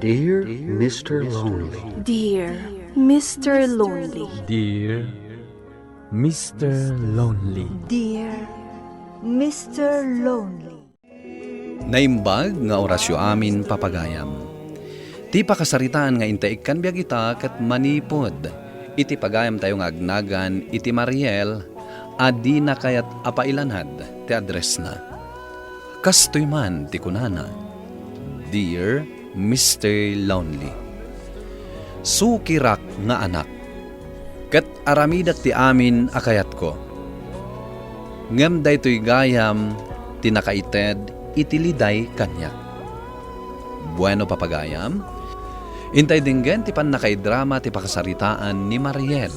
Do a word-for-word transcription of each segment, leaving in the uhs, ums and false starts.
Dear Mister Lonely. Dear Mister Lonely. Dear Mister Lonely. Dear Mister Lonely. Naimbag nga orasyo amin, papagayam. Ti pakasaritaan nga inta ikkan biag ita ket manipud iti pagayamtayo nga agnagan iti Mariel a dina kayat a pailanad ti addressna. Kastoy man ti kunana, "Dear Mister Lonely, sukirak nga anak, ket aramidek ti amin a kayatko. Ngem daytoy gayam ti nakaited iti liday kaniak." Bueno, papagayam, intay denggen ti pannakaidrama ti pakasaritaan ni Mariel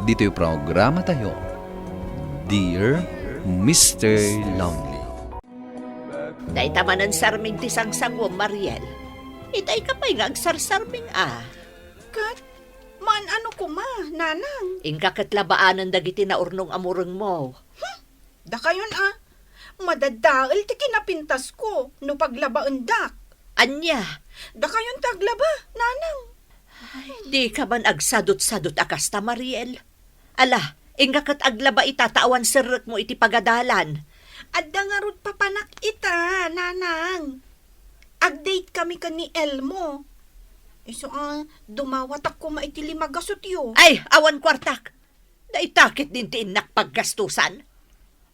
ditoy programatayo, Dear Mister Lonely. Dayta manen sarming ti sangsanguem, Mariel. Itay ka pay nga agsarsarming a. Ket, maan-ano koma, nanang? Inka ket labaanen dagiti naurnong a murengmo. Hmm, dakayon a. Madadael ti kinapintasko no paglabaendak. Ania? Dakayon ti aglaba, nanang. Ay, dika man agsadutsadut a kasta, Mariel. Ala, inka ket aglaba ita ta awan serrekmo iti pagadalan. Adda ngarud papanak ita, nanang. Ag-date kami ken ni Elmo. Isu a, dumawatak koma iti lima gasutyo. Ay, awan kuartak. Dayta ketdin ti innak paggastusan.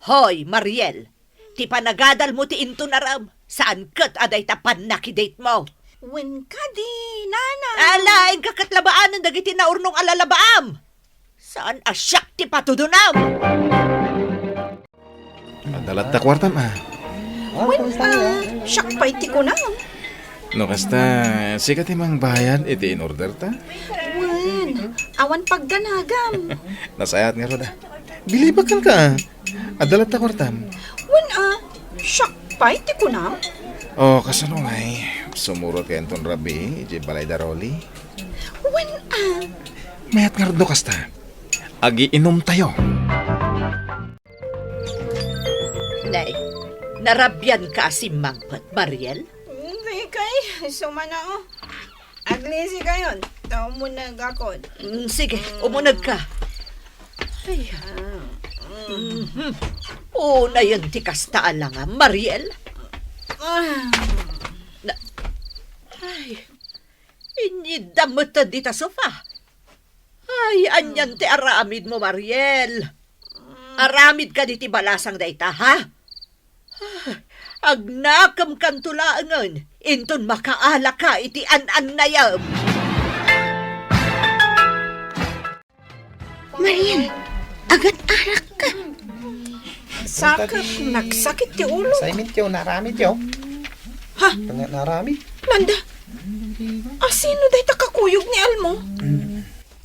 Hoy, Mariel, ti panagadalmo ti inton arem, saan ket a dayta pannakidate mo. Wen kadi, nanang. Ala, inka ket labaanen dagiti naurnong a lalabaam. Saan a siak ti patudonam. Adda latta kuartam a. Wen, ah, siak pay ti kunam. No kasta, sika ti mangbayad iti in-orderta? Wen, awan pagdanagam. Nasayaat ngarud a. Bilibak kenka. Adda latta kuartam. Wen, ah, siak pay ti kunam. O, kasano ngay? Sumurot kayo inton rabii, iti balay da Rolly? Wen, ah. Mayat ngarud no kasta. Agiinumtayo. Nay, narabian ka a simmangpet, Mariel? Dikay, isu man a, o. Aglisi kayon, ta umunegakon. Mm, sige, umuneg ka. Ay. Ah, mm. Mhm. Unayen ti kasta a langam, Mariel. Ah. Na, ay, inyidda met dita sofa. Ay, anian ti aramidmo, Mariel? Aramid kadi ti balasang dayta, ha? Agnakemkanto laengen inton makaalaka iti an-annayem. Mariel, agat-arak ka. Sakit, nagsakit ti ulo. Assignment yo, naramid yo. Ha? Nga naramid. Landa, asino dayta kakuyog ni Elmo?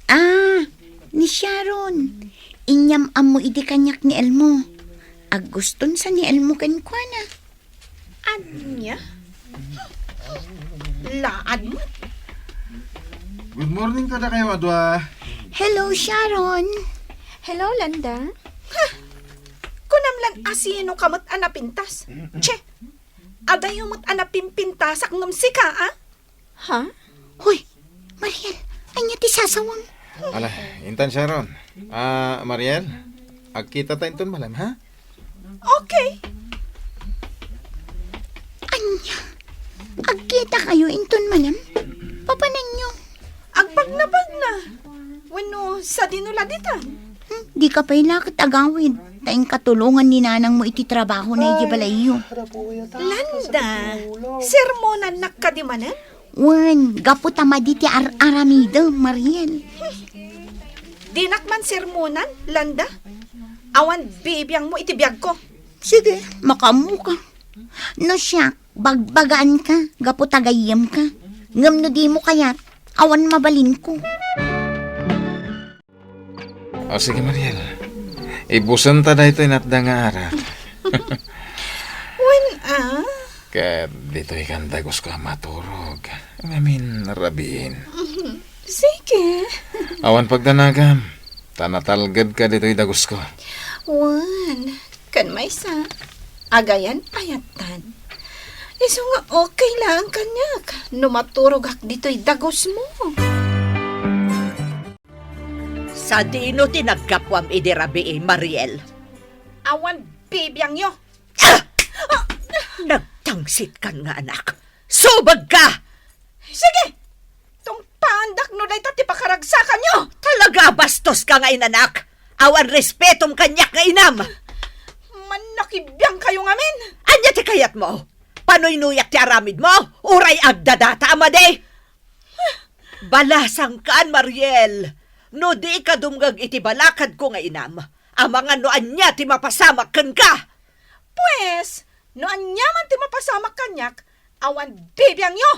Ah, ni Sharon. Inyam-ammo idi kaniak ni Elmo. Agguston sa ni Elmo kenkuana. Ania? Laad met. Good morning kadakayo a dua. Hello, Sharon. Hello, Landa. Ha? Kunam lan asino ka met a napintas? Che, adayo met a napimpintasak ngem sika, a? Ha? Hoy, Mariel, ania ti sasawem? Ala, intan Sharon. Ah, Mariel, agkita ta inton malem, ha? Okay. Ania? Agkita kayo inton malem? Papananyo? Agpagnapagna. Wenno, sadino la ditan? Hmm, di ka pay la ket agawid, ta inkatulongan ni nanangmo iti trabahona iti balayyo. Landa, sermonannak kadi manen? Wen, gapu ta madi ti ar-aramidem, Mariel. Dinak man sermonan, Landa. Awan bibiangmo iti biagko. Sige, makaammoka. No siak, bagbagaan ka, gapu ta gayyem ka. Ngem no dimo kayat, awan mabalinko. O, sige, Mariel. Ibusen ta daytoy natda nga arak. Wen, a? Ket ditoy kan dagusko a maturog. Ngamin, rabiin. Sige. Awan pagdanagam. Ta natalged ka ditoy dagusko. Wen, ken maysa, agayan payattan. Isu nga okay laeng kaniak no maturogak ditoy dagusmo. Sadino ti naggapuam idi rabii, Mariel? Awan bibiangyo. Ah! Nagtangsit kan nga anak. Subagka! Sige! Tungpaandak no dayta ti pakaragsakanyo! Talaga, bastoska nga inanak! Awan respetom kaniak nga inam! Mannakibiangkayo ngamin! Ania ti kayatmo? Panuynuyak ti aramidmo? Uray agdadata a madi? Balasangkan, Mariel! No dika dumngeg iti balakadko nga inam, amangan no ania ti mapasamak kenka! Pues, no ania man ti mapasamak kaniak, awan bibiangyo!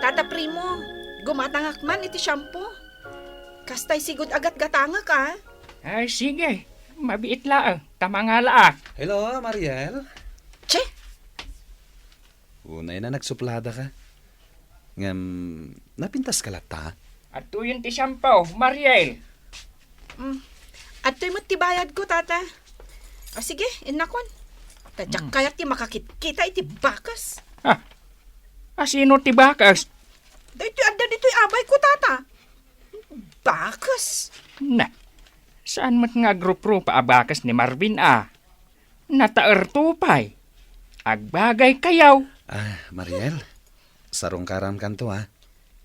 Tata Primo, gumatangak man iti shampoo. Kastay sigud agatgatangek, a? Ay, sige. Mabiit laeng, ta mangalaak. Hello, Mariel? Che? Unay na nagsuplada ka. Ngem, napintas ka latta? Adtoyen ti shampoo, Mariel. Mm. Adtoy met ti bayadko, tata. A, sige, innakon. Ta diak Mm. kayat ti makakitkita iti bakes. Ah, asino ti bakes? Daytoy adda ditoy abayko, tata. Bakes. Na, saan met nga agruprupa a bakes ni Marvin, a? Nataerto pay. Agbagaykayo. Ah, Mariel, sarungkarankanto, a.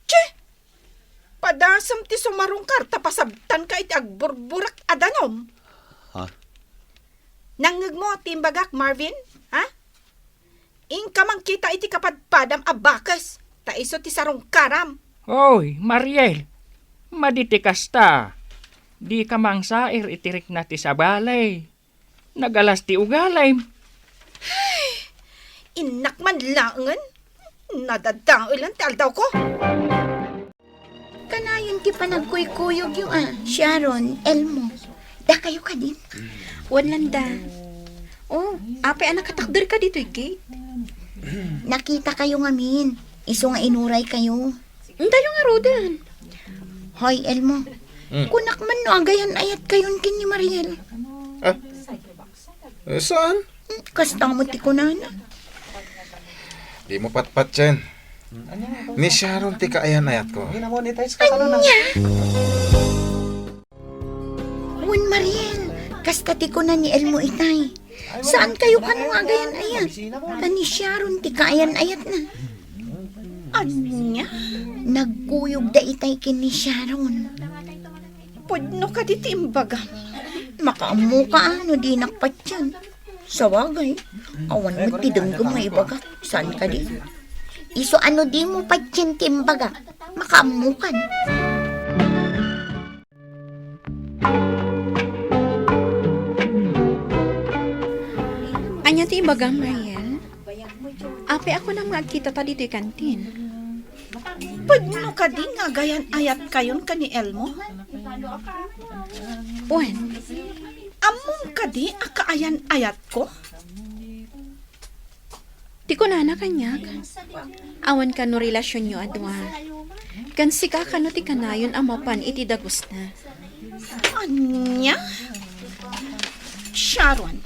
Che! Padasem ti sumarungkar ta pasabtanka iti agburburak a danum. Ha? Nangngegmo ti imbagak, Marvin? Ha? Inka mangkita iti kapadpadam a bakes, ta isu ti sarungkaram. Oy, Mariel, madi ti kasta. Dika mangsair iti rikna ti sabali. Nagalas ti ugalim. Innak man laengen, nadadaelan ti aldawko. Kanayon ti panagkuykuyogyo a, Sharon, Elmo. Dakayo kadin? Wen landa. Oh, apay a nakatakderka ditoy gate? Nakitakayo ngamin. Isu nga inuraykayo. Dayo ngaruden. Hoy, Elmo. Hmm. Kunak man no agayan-ayatkayon ken ni Mariel. Ah? Eh, saan? Hmm, kasta met ti kunana. Dimo patpatien. Ni Sharon ti kaayan-ayatko. Ania? Wen, Mariel, kasta ti kuna ni Elmo itay. Saankayo kano nga agayan-ayat? Ta ni Sharon ti kaayan-ayatna. Ania? Nagkuyogda itay ken ni Sharon. Pudno kadi ti imbagam? Makaammoka a no dinak patien. Sabagay, awan met ti denggem nga ibagak. Saan kadi? Isu a no dimo patien ti imbagak, makaammokan. Ania ti ibagam, Mariel? Apay a kunam nga agkitata ditoy kantin? Pudno kadi nga agayan-ayatkayon ken ni Elmo? Wen. Ammom kadi a kaayan-ayatko? Ti kunana kaniak, awan kano relasionyo a dua. Ken sika kano ti kanayon a mapan iti dagusna. Ania? Sharon,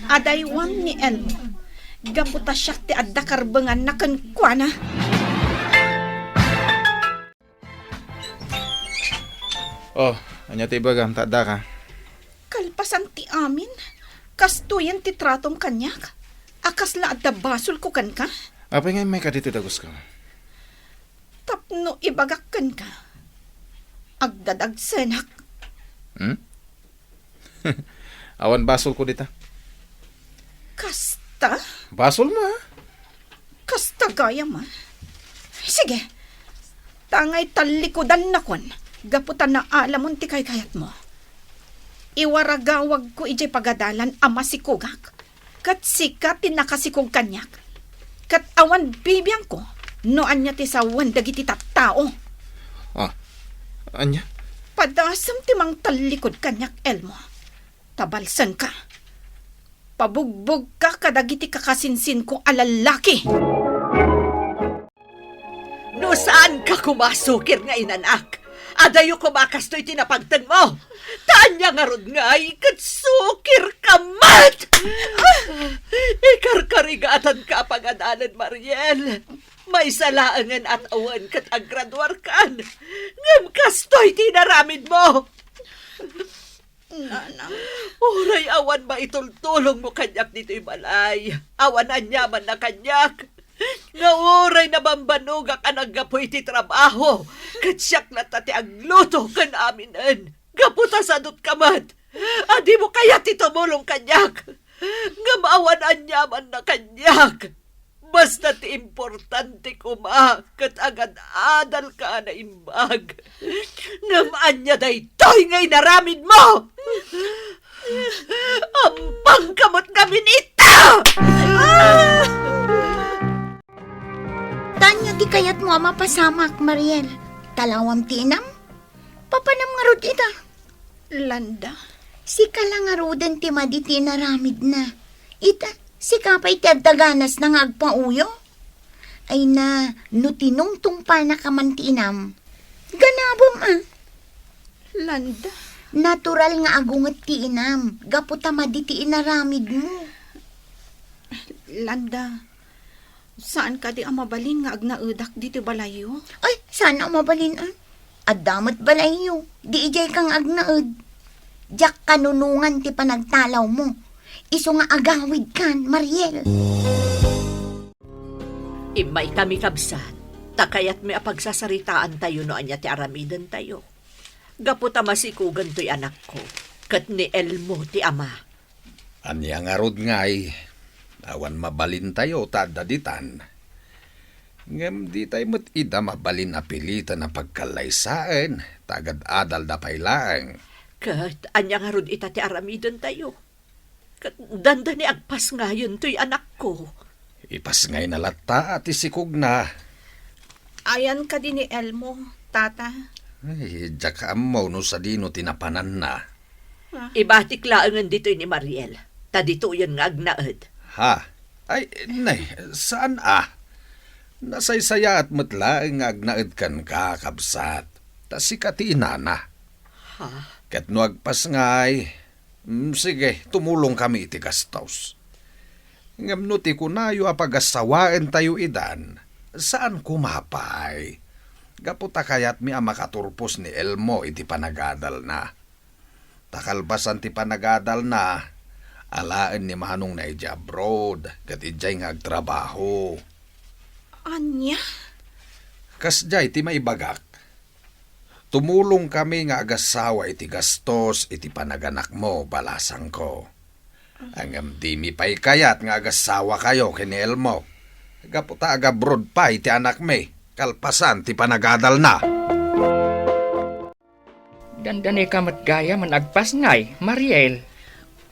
adaywam ni Elmo. Gapu ta siak ti adda karbenganna kenkuana. Oh, ania ti ibagam, ta addaka? Kalpasan ti amin, kastoyen ti tratom kaniak, a kasla adda basolko kenka? Apay nga immayka ditoy dagusko? Tapno ibagak kenka, agdadagsenak. Hmm? Awan basolko dita. Kasta? Basolmo, a? Kasta gayam, a? Sige. Tangay tallikudannakon gapu ta naalamon ti kaykayatmo. Iwaragawagko idiay pagadalan a masikogak, ket sika ti nakasikog kaniak. Ket awan bibiangko no ania ti sawen dagiti tattao. Ah, ania? Padasem ti mangtallikud kaniak, Elmo. Ta balsenka. Pabugbogka kadagiti kakasinsinko a lallaki. No saanka koma a sukir nga inanak, adayo koma a kastoy ti napagtengmo. Ta ania ngarud ngay ket sukirka met! Igaatanka a pagadalan, Mariel. Maysa laengen a tawen ket agraduarkan. Ngem kastoy ti inaramidmo. Nanang. Uray awan maitultulongmo kaniak ditoy balay. Awan aniamanna kaniak. Nga uray nabambanogak a naggapu iti trabaho, ket siak latta ti agluto ken aminen. Gapu ta sadot ka met a dimo kayat ti tumulong kaniak. Ngem awan aniamanna kaniak. Basta ti importante koma ket agad-adalka a naimbag. Ngem ania daytoy nga inaramidmo? Ampangka met ngamin ita! Ah! Ania ti kayatmo a mapasamak, Mariel? Talawam ti inam? Papanam ngarud ita? Landa. Sika la ngaruden ti madi ti inaramidna. Ita, sika pay ti adda ganasna nga agpauyo? Ay na, no tinungtungpanaka man ti inam, ganabem a. Landa. Natural nga agunget ti inam, gapu ta madi ti inaramidmo. Landa, saan kadi a mabalin nga agnaedak ditoy balayyo? Ay, saan a mabalin, a? Adda met balayyo, di idiay ka nga agnaed. Diak kanunongan ti panagtalawmo. Isu nga agawidkan, Mariel. Immaykami, kabsat, ta kayatmi a pagsasaritaantayo no ania ti aramidentayo. Gapu ta masikugen toy anakko, ket ni Elmo ti ama. Ania ngarud ngay, awan mabalintayo ta adda ditan. Ngem ditay met ida mabalin a piliten a pagkallaysaen, ta agad-adalda pay laeng. Ket ania ngarud ita ti aramidentayo? Ket dandani agpasngayen toy anakko. Ipasngayna latta a ti sikugna. Ayan kadi ni Elmo, tata? Ay, diak ammo no sadino ti napananna. Ah. Ibatik laengen ditoy ni Mariel, ta ditoyen nga agnaed. Ha? Ay, nay, saan a? Nasaysayaat met laeng nga agnaed kenka, kabsat. Ta sika ti inana. Ha? Ket no agpasngay, Mm, sige, tumulongkami iti gastos. Ngem no ti kunayo a pagassawaentayo idan, saan koma pay. Gapu ta kayatmi a makaturpos ni Elmo iti panagadalna. Ta kalpasan ti panagadalna, alaen ni manongna idiay abroad, ket idiay nga agtrabaho. Ania? Kasdiay ti maibagak. Tumulongkami nga agassawa iti gastos iti panaganakmo, balasangko. Ngem dimi pay kayat nga agassawakayo ken ni Elmo, gapu ta agabroad pay ti anakmi, kalpasan ti panagadalna. Dandanika met gayam a agpasngay, Mariel.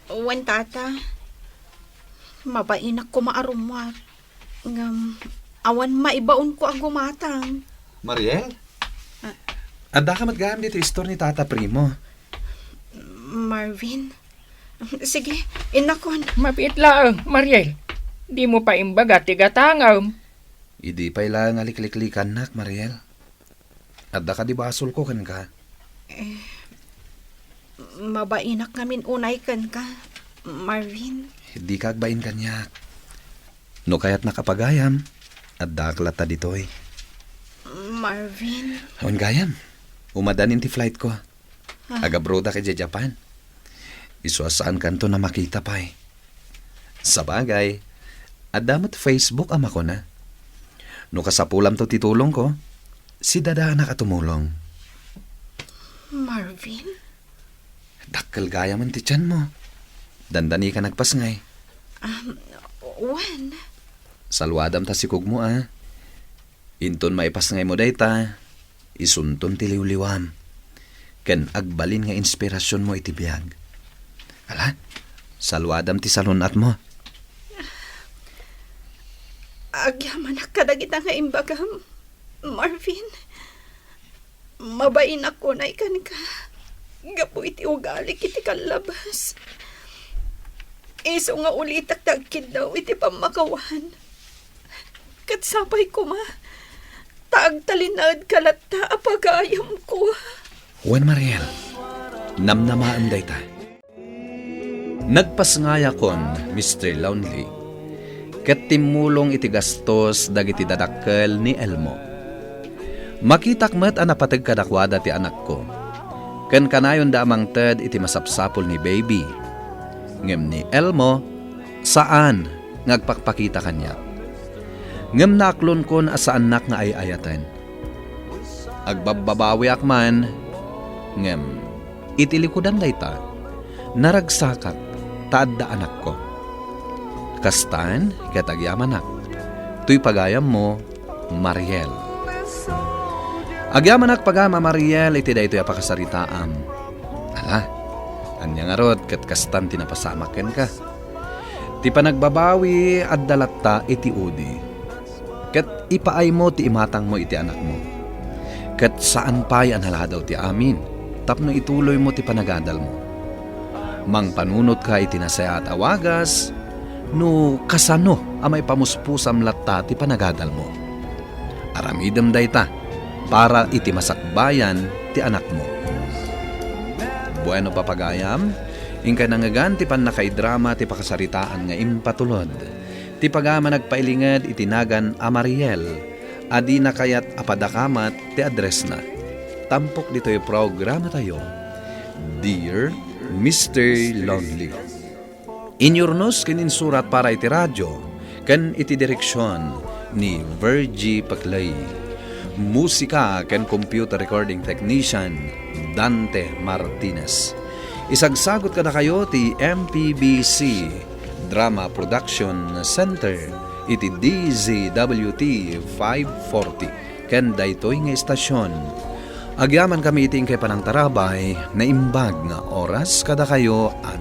Wen, tata. Mabainak koma a rummuar. Ngem, awan maibaonko a gumatang. Mariel? Ah. Addaka met gayam ditoy istor ni Tata Primo. Marvin? Sige, innakon. Mabiit laeng, Mariel. Dimo pay imbaga ti gatangem. Idi pay laeng a likliklikannak, Mariel. Adda kadi basolko kenka? Eh, mabainak ngamin unay kenka, Marvin. Dika agbain kaniak. No kayatnak a pagayam, addaak latta ditoy. Marvin. Awan gayam. Umadanin ti flightko. Ah. Agabroadak idiay Japan. Isu a saankanton a makita pay. Sabagay, adda met Facebook a makuna. No kasapulamto ti tulongko, sidadaanak a tumulong. Marvin? Dakkel gayamen ti tianmo. Dandanika nagpasngay. Um, wen? Saluadam ta sikugmo, a. Inton maipasngaymo dayta, isunton ti liwliwam, ken agbalin nga inspirasionmo iti biag. Ala, saluadam ti salun-atmo. Agyamanak kadagita nga imbagam, Marvin. Mabainak unay kenka gapu iti ugalik iti kallabas. Isu nga ulitak ti agkiddaw iti pammakawan. Ket sapay koma, ta agtalinaedka latta a pagayamko. Wen, Mariel, namnamaem dayta. Nagpasngayakon, Mister Lonely. ket timmulong iti gastos dagiti dadakkel ni Elmo. Makitak met a napateg kadakuada ti anakko, ken kanayonda a mangted iti masapsapul ni Baby. Ngem ni Elmo, saan nga agpakpakita kaniak. Ngem naaklonkon a saannak nga ay-ayaten. Agbabbabawiak man, ngem iti likudan dayta, naragsakak ta adda anakko. Kastan ket agyamanak. Toy pagayammo, Mariel. Agyamanak pagayam a Mariel iti daytoy a pakasaritaam. Ala, ania ngarud ket kastan ti napasamak kenka? Ti panagbabawi adda latta iti udi. Ket ipaaymo ti imatangmo iti anakmo. Ket saan pay a naladaw ti amin tapno ituloymo ti panagadalmo. Mangpanunotka iti nasayaat a wagas no kasano a maipamuspusam latta ti panagadalmo. Aramidem dayta para iti masakbayan ti anakmo. Bueno, papagayam, inkay nangngegan ti pannakaidrama ti pakasaritaan nga impatulod. Ti pagayam a nagpailinged iti nagan a Mariel, a dina kayat a padakamat ti addressna. Tampok ditoy programatayo, Dear Mister Lonely. Inyurnos ken insurat para iti radyo ken iti direksion ni Virgie Paclay. Musika ken computer recording technician, Dante Martinez. Isagsagot kadakayo ti M P B C Drama Production Center iti D Z W T five forty ken daytoy nga estasion. Agyamankami iti inkay panangtarabay, naimbag nga oras kadakayo a